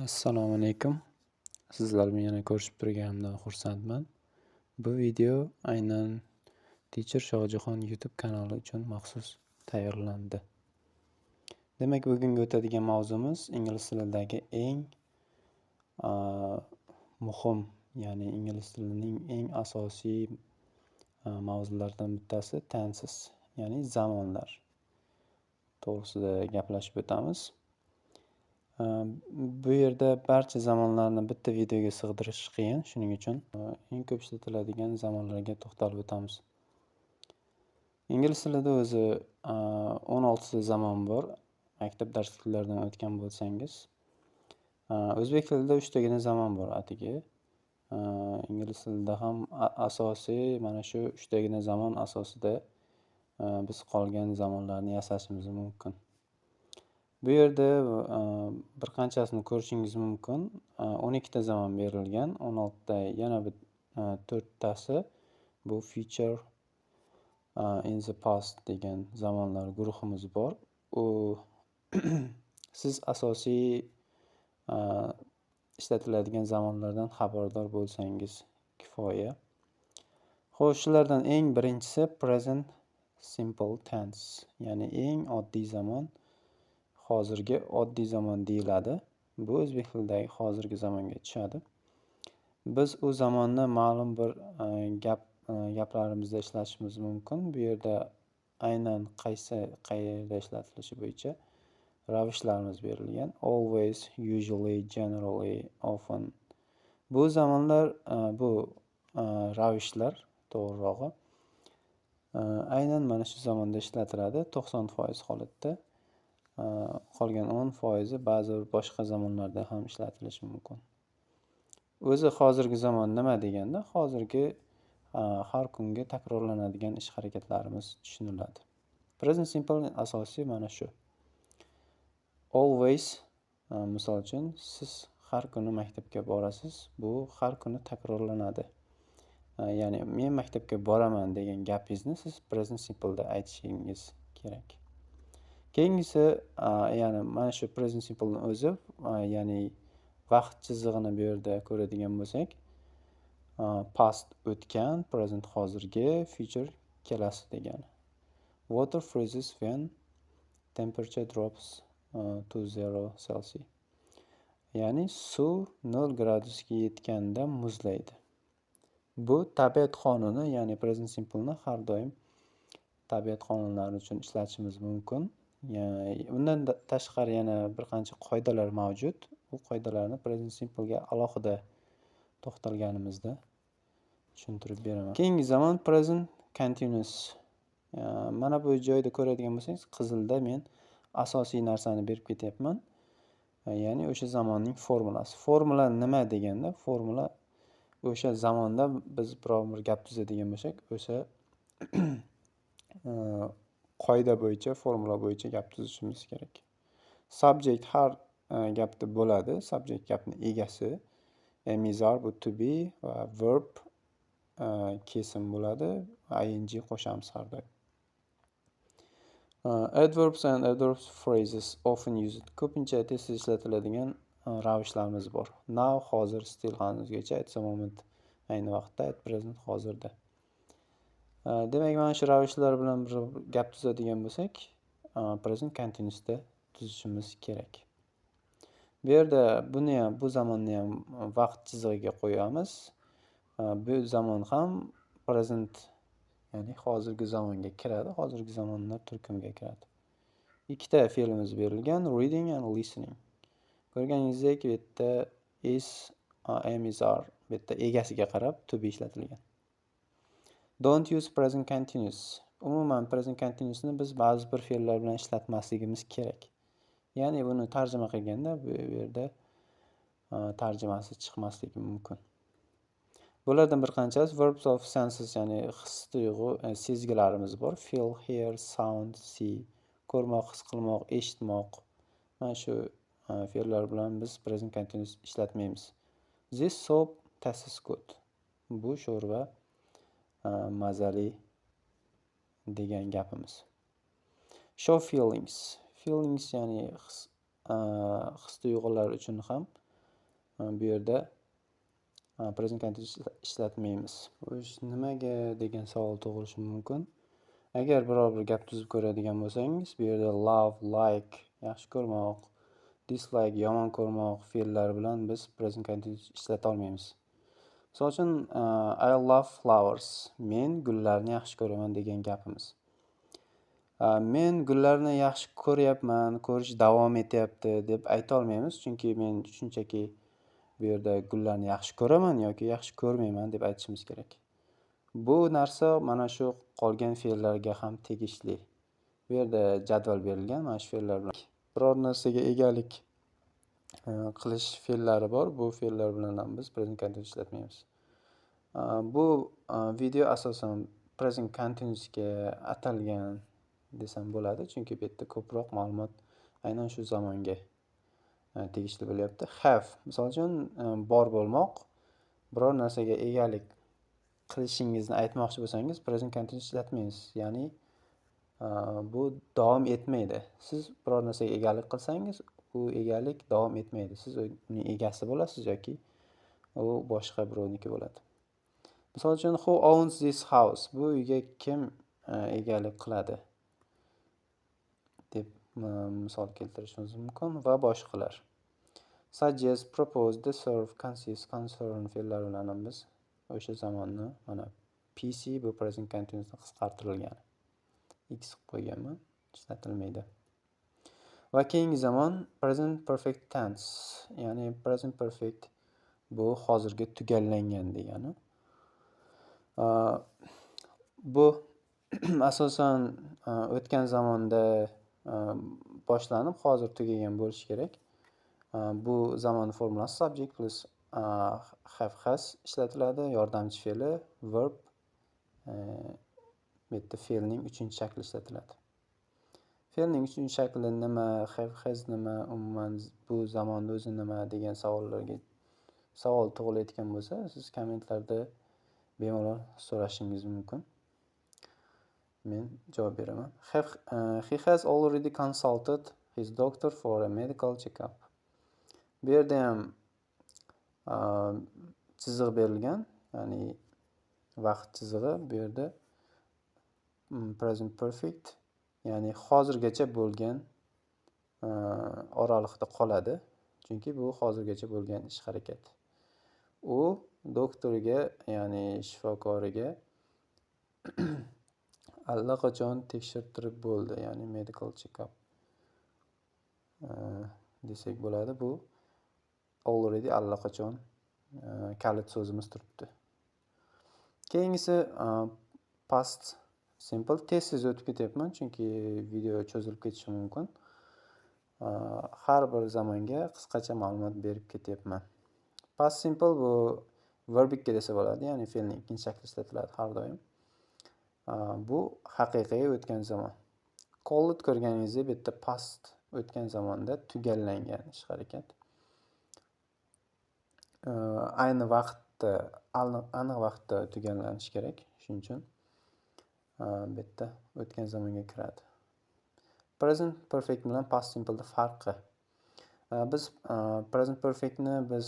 Assalomu alaykum. Sizlar bilan yana ko'rishib turganimdan xursandman. Bu video aynan Teacher Shohjahon YouTube kanali uchun maxsus tayyorlandi. Demak, bugungi o'tadigan mavzumiz ingliz tilidagi eng muhim, ya'ni ingliz tilining eng asosiy mavzularidan bittasi tenses, ya'ni zamonlar to'g'risida gaplashib o'tamiz. Bu yerda barcha zamonlarni bitta videoga sig'dirish qiyin, shuning uchun eng ko'p ishlatiladigan zamonlarga to'xtalib o'tamiz. Ingliz tilida o'zi 16 ta zamon bor. Maktab darsliklaridan o'tgan bo'lsangiz. O'zbek tilida uchtagina zamon bor atigi. Ingliz tilida ham asosiy mana shu uchtagina zamon asosida biz qolgan zamonlarni yasashimiz mumkin. Bu yerda bir qanchasini ko'rishingiz mumkin. 12 ta zamon berilgan. 16 ta yana to'rttasi bu future, in the past degan zamonlar guruhimiz bor. U siz asosiy ishlatiladigan zamonlardan xabardor bo'lsangiz kifoya. Xo'sh, shulardan eng birinchisi present simple tense, ya'ni eng oddiy zamon, hozirgi oddiy zamon deyiladi. Bu o'zbek tilidagi hozirgi zamonga tushadi. Biz u zamonni ma'lum bir gaplarimizda ishlatishimiz mumkin. Bu yerda aynan qaysi, qayerda ishlatilishi bo'yicha ravishlarimiz berilgan. Always, usually, generally, often. Bu zamonlar, bu ravishlar, to'g'rirog'i, aynan mana shu zamonda ishlatiladi 90% holatda. Qolgan 10%i ba'zi bir boshqa zamonlarda ham ishlatilishi mumkin. O'zi hozirgi zamon nima deganda, hozirgi har kungi takrorlanadigan ish harakatlarimiz tushuniladi. Present simple asosiy mana shu. Always, misol uchun, siz har kuni maktabga borasiz. Bu har kuni takrorlanadi. Ya'ni men maktabga boraman degan gapingizni siz present simpleda aytishingiz kerak. Keyingisi, ya'ni mana shu present simpleni o'zi, ya'ni vaqt chizig'ini bu yerda ko'radigan bo'lsak, past o'tgan, present hozirgi, future kelasi degani. Water freezes when temperature drops to 0 Celsius. Ya'ni suv 0 gradusga yetganda muzlaydi. Bu tabiat qonuni, ya'ni present simpleni har doim tabiat qonunlari uchun ishlatishimiz mumkin. Undan tashqari yana bir qancha qoidalar mavjud. U qoidalarni present simplega alohida to'xtalganimizda tushuntirib beraman. Keyingi zamon present continuous. Mana bu joyda ko'radigan bo'lsangiz, qizilda men asosiy narsani berib ketyapman. Ya'ni o'sha zamonning formulasi. Formula nima deganda, formula o'sha zamonda biz biror bir gap tuzadigan bo'lsak, o'sha qoida bo'yicha, formula bo'yicha gap tuzishimiz kerak. Subject har gapda bo'ladi. Subject gapni egasi. Am, is, are bu to be va verb kesim bo'ladi. Ing qo'shamiz har doim. Adverbs and adverbs phrases often used. Ko'pincha tez-tez ishlatiladigan ravishlarimiz bor. Now hozir, still hanuzgacha, at the moment ayni vaqtda, at present hozirda. Demak, mana shu ravishlar bilan bir gap tuzadigan bo'lsak, present continuousda tuzishimiz kerak. Bu yerda buniyam, bu zamonniyam vaqt chizig'iga qo'yamiz. Bu zamon ham present, ya'ni hozirgi zamonga kiradi, hozirgi zamonlar turkumiga kiradi. Ikkita fe'limiz berilgan: reading and listening. Ko'rganingizdek, bu yerda is, am, is, are, bu yerda egasiga qarab to be ishlatilgan. Don't use present continuous. Umuman present continuousni biz ba'zi bir fe'llar bilan ishlatmasligimiz kerak. Ya'ni buni tarjima qilganda bu yerda tarjimasi chiqmasligi mumkin. Bulardan bir qanchasi verbs of senses, ya'ni his tuyg'u, sezgilarimiz bor. Feel, hear, sound, see. Ko'rmoq, his qilmoq, eshitmoq. Mana shu fe'llar bilan biz present continuous ishlatmaymiz. This soup tastes good. Bu sho'rva mazali degan gapimiz. Show feelings. Feelings, ya'ni his tuyg'ular uchun ham Bu yerda present continuous ishlatmaymiz. Xo'sh, nimaga degan savol tug'ilishi mumkin. Agar biror bir gap tuzib ko'radigan bo'lsangiz, bu yerda love, like yaxshi ko'rmoq, dislike yomon ko'rmoq fe'llari bilan biz present continuous ishlata olmaymiz. Misol uchun, "I love flowers", men gullarni yaxshi ko'raman degan gapimiz. Men gullarni yaxshi ko'ryapman, ko'rish davom etyapti deb aytolmaymiz, chunki men shunchaki bu yerda gullarni yaxshi ko'raman yoki yaxshi ko'rmayman deb aytishimiz kerak. Bu narsa mana shu qolgan fe'llarga ham tegishli. Bu yerda jadval berilgan mana shu fe'llar bilan. Biror narsaga egalik qilish fe'llari bor. Bu fe'llar bilan ham biz present continuous ishlatmaymiz. Bu video asosan present continuousga atalgan desam bo'ladi, chunki bu yerda ko'proq ma'lumot aynan shu zamonga tegishli bo'lyapti. Have, misol uchun, bor bo'lmoq, biror narsaga egalik qilishingizni aytmoqchi bo'lsangiz, present continuous ishlatmaysiz. Ya'ni bu davom etmaydi. Siz biror narsaga egalik qilsangiz, u egalik davom etmaydi. Siz uning egasi bo'lasiz yoki u boshqa birovniki bo'ladi. Misol uchun, who owns this house? Bu uyga kim egalik qiladi? Deb misol keltirishimiz mumkin va boshqalar. Suggest, propose, deserve, consist, concern fe'llari bilan ham biz o'sha zamonni, mana PC bu present continuousni qisqartirilgani. X qilib qo'yganman, ishlatilmaydi. Va keyingi zamon present perfect tense, ya'ni present perfect bu hozirgi tugallangan degani. Bu asosan o'tgan zamonda boshlanib, hozir tugagan bo'lishi kerak. Bu zamon formulasi subject plus have, has ishlatiladi, yordamchi fe'li verb, bu yerda fe'lning uchinchi shakli ishlatiladi. Fe'lning uchinchi shakli nima, have, has nima, umuman bu zamonni o'zi nima degan savollarga savol tug'ilayotgan bo'lsa, siz kommentlarda bemalol so'rashingiz mumkin. Men javob beraman. Have, he has already consulted his doctor for a medical checkup. Bu yerda ham chiziq berilgan, ya'ni vaqt chizig'i. Bu yerda present perfect, ya'ni hozirgacha bo'lgan oraliqda qoladi. Chunki bu hozirgacha bo'lgan ish harakat. U doktoriga, ya'ni shifokoriga allaqachon tekshirtirib bo'ldi, ya'ni medical checkup desak bo'ladi. Bu already, allaqachon kalit so'zimiz turibdi. Keyingisi past simple. Tez-tez o'tib ketyapman, chunki video cho'zilib ketishi mumkin. Har bir zamonga qisqacha ma'lumot berib ketyapman. Past simple bu verb 2 desa bo'ladi, ya'ni fe'lning ikkinchi shakli ishlatiladi har doim. Bu haqiqiy o'tgan zamon. Called ko'rganingizdek, bu yerda past, o'tgan zamonda tugallangan ish harakat. Ayni vaqtda, aniq vaqtda tugallanishi kerak. Shuning uchun bu yerda o'tgan zamonga kiradi. Present perfect bilan past simpleda farqi. Biz present perfectni biz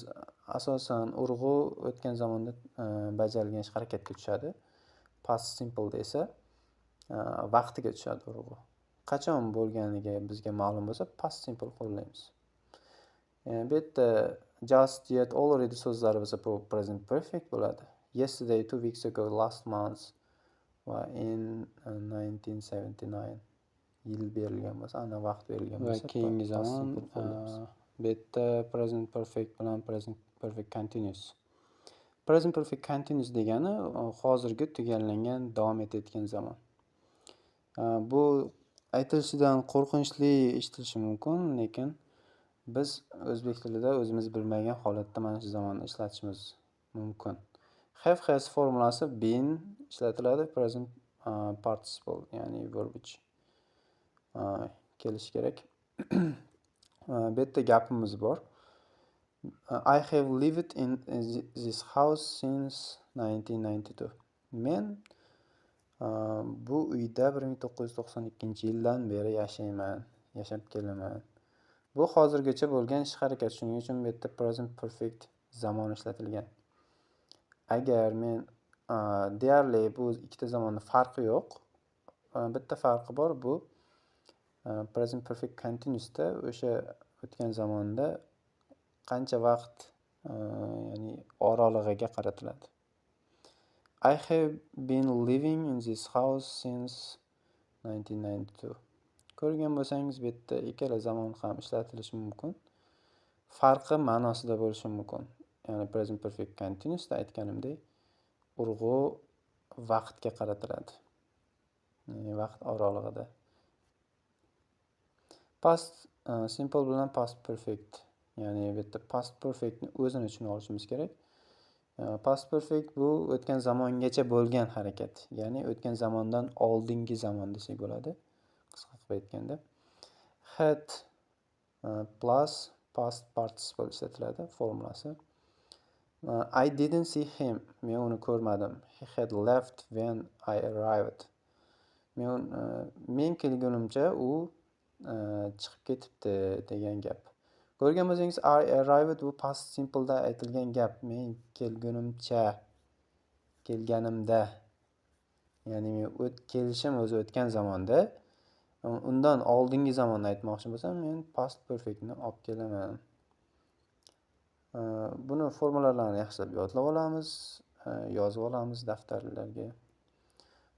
asosan urg'u o'tgan zamonda bajarilgan ish harakatga tushadi. Past simpleda esa vaqtiga tushadi urg'u. Qachon bo'lganiga bizga ma'lum bo'lsa, past simple qo'llaymiz. Bu yerda just, yet, already so'zlari bo'lsa, bu present perfect bo'ladi. Yesterday, 2 weeks ago, last month va in 1979 yil berilgan bo'lsa, aniq vaqt berilgan bo'lsa, va keyingi zamon bu yerda present perfect bilan present perfect continuous. Present perfect continuous degani hozirgi tugallangan, davom etayotgan zamon. Bu aytilishidan qo'rqinchli eshitilishi mumkin, lekin biz o'zbek tilida o'zimiz bilmagan holatda mana shu zamonni ishlatishimiz mumkin. Have, has formulasi, been ishlatiladi, present participle, ya'ni verb 3 kelishi kerak. Bu yerda gapimiz bor. I have lived in this house since 1992. Men bu uyda 1992-yildan beri yashayman, yashab kelaman. Bu hozirgacha bo'lgan ish harakat, shuning uchun bu yerda present perfect zamon ishlatilgan. Agar men deyarli bu ikkita zamonni farqi yo'q. Bitta farqi bor, bu present perfect continuousda o'sha o'tgan zamonda qancha vaqt, ya'ni oralig'iga qaratiladi. I have been living in this house since 1992. Ko'rgan bo'lsangiz, bu yerda ikkala zamon ham ishlatilishi mumkin. Farqi ma'nosida bo'lishi mumkin. Ya'ni present perfect continuousda aytganimdek, urg'u vaqtga qaratiladi. Ya'ni vaqt oralig'ida. Past simple bilan past perfect, ya'ni bu yerda past perfectni o'zini tushunib olishimiz kerak. Past perfect bu o'tgan zamongacha bo'lgan harakat, ya'ni o'tgan zamondan oldingi zamon desak bo'ladi, qisqa qilib aytganda. Had plus past participle ishlatiladi formulasi. I didn't see him. Men uni ko'rmadim. He had left when I arrived. Men kelgunimcha u chiqib ketibdi degan gap. Ko'rgan bo'lsangiz, I arrived bu past simple'da aytilgan gap. Men kelgunimcha, kelganimda, ya'ni men kelishim o'zi o'tgan zamonda. Undan oldingi zamonni aytmoqchi bo'lsam, men past perfectni olib kelaman. Buni formulalarini yaxshilab yodlab olamiz, yozib olamiz daftarlarga.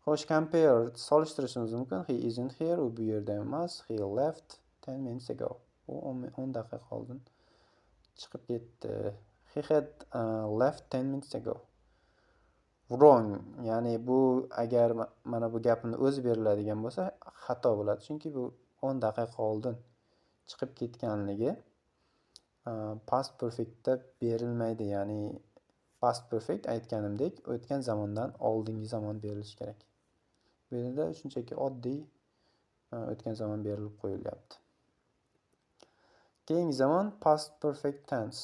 Xo'sh, compare, solishtirishimiz mumkin. He isn't here, u bu yerda emas. He left 10 minutes ago. U 10 daqiqa oldin chiqib ketdi. He had left 10 minutes ago. Wrong, ya'ni bu agar mana bu gapni o'zi beriladigan bo'lsa, xato bo'ladi. Chunki bu 10 daqiqa oldin chiqib ketganligi past perfectda berilmaydi. Ya'ni past perfect, aytganimdek, o'tgan zamondan oldingi zamon berilishi kerak. Bu yerda shunchaki oddiy o'tgan zamon berilib qo'yilyapti. Keyingi zamon past perfect tense.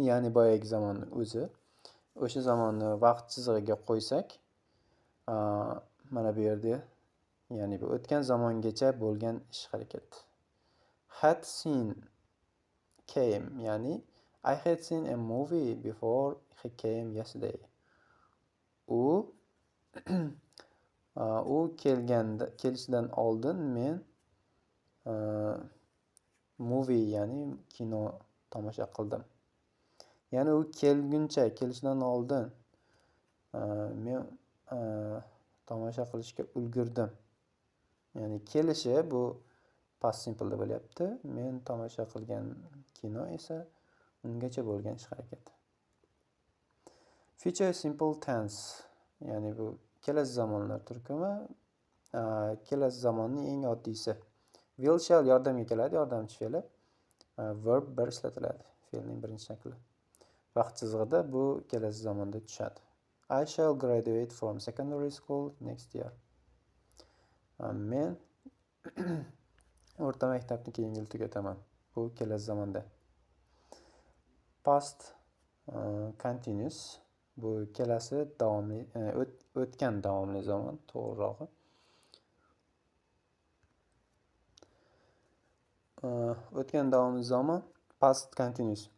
Ya'ni boyagi zamonni o'zi. O'sha zamonni vaqt chizig'iga qo'ysak, mana bu yerda, ya'ni bu o'tgan zamongacha bo'lgan ish harakat. Had seen, came, ya'ni I had seen a movie before he came yesterday. U kelganda, kelishidan oldin men movie, ya'ni kino tomosha qildim. Ya'ni u kelguncha, kelishidan oldin men tomosha qilishga ulgurdim. Ya'ni kelishi bu past simpleda bo'lyapti. Men tomosha qilgan kino esa ungacha bo'lgan ish harakat. Future simple tense, ya'ni bu kelasi zamonlar turkumi, kelasi zamonning eng oddiysi. Will, shall yordamga keladi, yordamchi fe'li. Verb bir ishlatiladi, fe'lning birinchi shakli. Vaqt chizig'ida bu kelasi zamonda tushadi. I shall graduate from secondary school next year. Men o'rta maktabni keyingi yil tugataman. Bu kelasi zamonda. Past continuous bu kelasi davomli, o'tgan davomli zamon, to'g'rirog'i. O'tgan davomli zamon past continuous.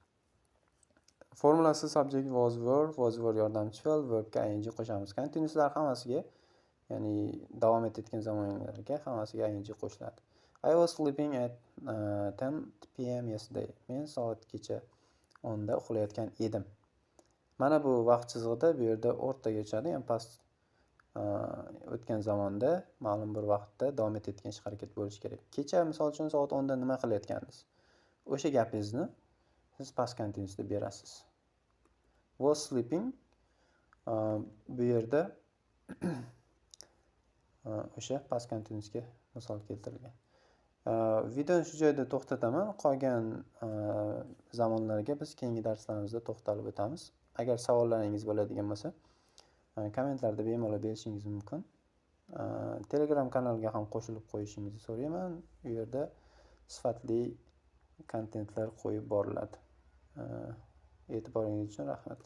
Formulasi subject was were, was were yordamchi fe'l, verbga ing qo'shamiz. Continuouslar hammasiga, ya'ni davom etayotgan zamonlarga hammasiga ing qo'shiladi. I was sleeping at 10 p.m. yesterday. Men soat kecha 10 da uxlayotgan edim. Mana bu vaqt chizig'ida bu yerda o'rtaga tushadi, ya'ni past o'tgan zamonda ma'lum bir vaqtda davom etayotgan ish harakat bo'lishi kerak. Kecha, misol uchun, soat 10 da nima qilayotgandingiz? O'sha gapingizni siz past continuousda berasiz. Was sleeping bu yerda o'sha past continuousga misol keltirilgan. Videoni shu joyda to'xtataman. Qolgan zamonlarga biz keyingi darslarimizda to'xtalib o'tamiz. Agar savollaringiz bo'ladigan bo'lsa, kommentlarda bemalol berishingiz mumkin. Telegram kanalga ham qo'shilib qo'yishingizni so'rayman. U yerda sifatli kontentlar qo'yib boriladi. E'tiboringiz uchun rahmat.